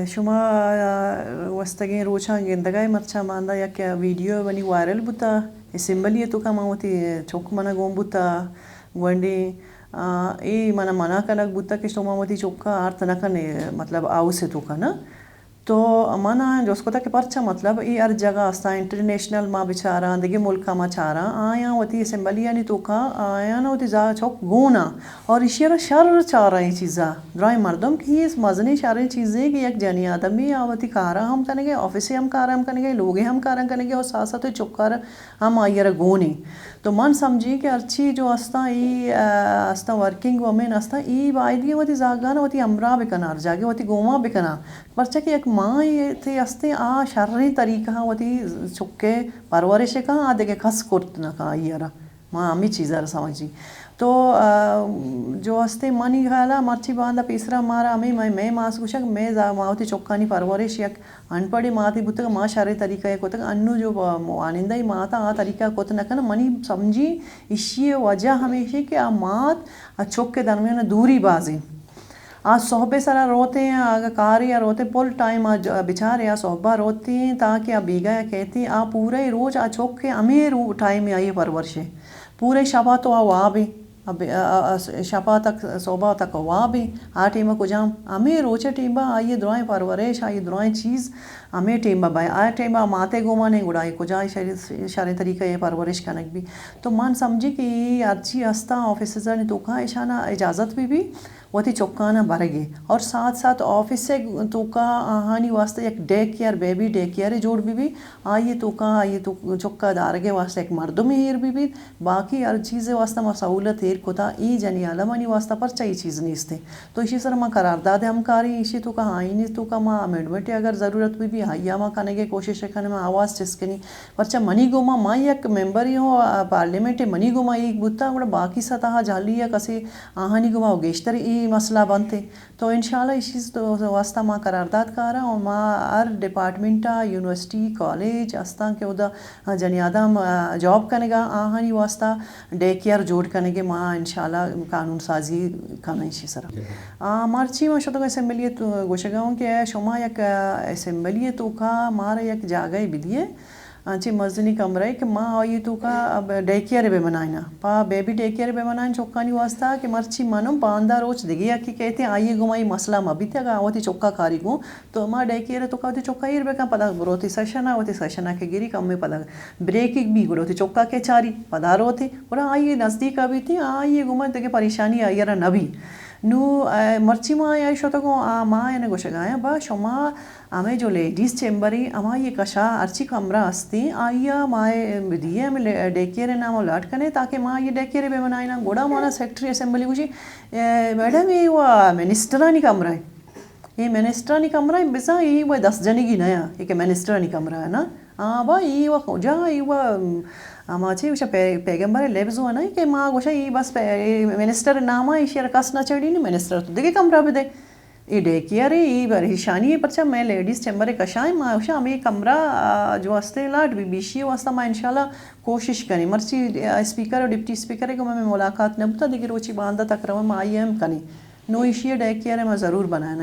شما گوستگیں روچاں گندگائے، مرچاں باندا یک ویڈیو منی وائرل بوتا، اسمبلی ءِ توکا من وتی چک منا گون بوتا گونڈیں، اے منا منع کنگ بوتا کہ شما وتی چکا آرت نہ کنے، مطلب ہاؤس ءِ توکا نا۔ تو من آیاں جست کتا کہ پرچا، مطلب اے ہر جگہ استا، انٹرنیشنل ما بچاراں، دگہ ملکاں ما چاراں، آیاں وتی اسمبلیانی توکا آیاں وتی زا چک گونا اور ایشی را شر چاراں اے چیزا۔ درائیں مردم کہ اے مزنیں شریں چیزے کہ یک جنی آدمی آ وتی کارا ہم کنگے، آفیسے ہم کارا ہم کنگے، لوگے ہم کارا کنگے اور ساتھ ساتھ چکارا ہم آئی را گونے۔ تو من سمجھی کہ ہرچی جو استا اے، آ، استا ورکنگ وومن استا، اے بایدی وتی زاگانا وتی ہمراہ بکنا، ہر جاگہ وتی گوما بکنا۔ پرچا کہ یک ماں تے استیں، آ شریں طریقہ وتی چکے پرورش کن، آ دگہ کس کرت نہ کن آئی را۔ ما ہمے چیزا را سمجھی۔ تو، آ، جو استیں منی خیالا مرچی باندا پیسرا مارا ہمے مئے، مئے ماس گوشگ، مئے زا-، ما وتی چکانی پرورش یک ان پڑھیں ماتے بوتگ، ما شریں طریقہ ءَ کتگ۔ انو جو وانندہ ماتا آ طریقہ کت نہ کن، منی سمجھی ایشی وجہ ہمیشی کہ آ مات آ چک کے درمیان دوری بازیں۔ آ صحب سرا روتے ہیں، اگہ کارے یا روتے پل ٹائم آ ج-، بچارے آ صحبا روتے ہیں تاکہ آ بیگاہ کہتے ہیں، آ پورے روچ آ چک کے ہمیں رو ٹائم آئیے پرورشے۔ پورے شپا تو آ وابیں۔ اب، آ، آ، آ، شپا تک، صحبا تک وابیں۔ آ ٹیما کجام؟ ہمیں روچے ٹیما آئیے درائیں پرورش، آئیے درائیں چیز ہمیں ٹیما بائے۔ آ ٹیما ماتے گوما نہیں گڑا آئی کجا شر-، شریں طریقہ یہ پرورش کنگ بھی۔ تو من سمجھی کہ یہ ہرچی ہستا آفیسزانی توکا اشانا اجازت بھی بھی وتی چکانا برگے۔ اور ساتھ ساتھ آفیس توکا آہانی واسطہ یک day care, baby day care جوڑ بھی بھی۔ آئیے توکا، آئیے تو چکا دارگے واسطہ یک مردم ایر بھی بھی۔ باقی ہر چیز واسطہ ما سہولت ایر کتا، ای جنی عالمانی واسطہ پرچا ای چیز نیستے۔ تو ایشی سر ما قرارداد ہمکاری، ایشی تو کا آئینی تو کا ما امینڈمنٹ اگر ضرورت بھی بھی، ہیا ما کنگے کوشش کنے، ما آواز چست کنی۔ پرچا منی گوما، ما یک ممبری ہوں، آ، پارلیمنٹ منی گوما ایک بوتا، گڑا باقی سطح جہلی یا کسی آہانی گوما و گیشتر ای مسئلہ بنتے۔ تو انشاءاللہ ایشی تو واسطہ ما قرارداد کاراں اور ما ہر ڈپارٹمنٹ، یونیورسٹی، کالج استاں کہ ادا ہاں، جنی آدم، آ، جاب کنگا، آہانی واسطہ ڈے کیئر جوڑ کنگے، ما انشاءاللہ قانون سازی کناں ایشی سرا۔ آ، مرچی ما شتگا اسمبلی تو گوشگا ہوں کہ شما یک، آ، اسمبلی توکا مارا یک جاگہ بدیے، انچے مزنی کمرہ کہ ما آئی توکا اب ڈے کیئر بہ بنائینا، پا بیبی ڈے کیئر بہ بنائین چکانی واسطہ کہ مرچی منم پاندا روچ دگے یکی کہتے آئیے گوما ای مسئلہ مبیتے، اگا وتی چکا کاری گوں تو ما ڈے کیئر توکا وتی چکا ایر بکن، پدا بروتی سیشن ءَ، وتی سیشن ءَ کہ گری کمے پدا بریک بی، گڑا وتی چکا کہ چاری، پدا روتی، گڑا آئی نزدیک بیتی، آئی گوما دگہ پریشانی آئی را نبی۔ نو، اے، مرچی ما آئی شتگوں، آ، ما آئی گوشگایا، با شما ہمیں جو لیڈیز چیمبر ہیں، ہمائی کشا ہرچی کمرہ ہستی، آئی ما بدیے، ہمیں لے-، ڈے کیئر نام الاٹ کنے، تاکہ ما آئی ڈے کیئر بہ بنائینا۔ گڑا مانا سیکرٹری اسمبلی گوشی، اے، میڈم، یہ وہ منسٹرانی کمرہ ہیں۔ اے منسٹرانی کمرہ ایں، بزاں اے وَ دست جنگی نہ ایں، اے کہ منسٹرانی کمرہ ایں نا۔ آ با، اے وَ کجا، اے وَ ہما چے گوشاں پے-، پیغمبر لبز وَ نہ ایں کہ ما گوشاں اے بس پے-، اے منسٹر نام ایں، ایشی ءَ را کس نہ چڑی، نی منسٹر تو دگہ کمرہ بدے۔ اے ڈے کیئر ایں، اے پریشانی ایں، پرچا مئے لیڈیز چیمبر کشا ایں، ما گوشاں ہمے کمرہ، آ، جو ہستے لاٹ بی، بی ایشی واسطہ ما انشاءاللہ کوشش کنیں۔ مرچی اسپیکر اور ڈپٹی اسپیکر ءِ گوما مئے ملاقات نہ بوتا، دگہ روچی باندا تک رواں ما آئی ءَ ہم کنیں۔ نو ایشی ءِ ڈے کیئر ءَ ما ضرور بنائیناں۔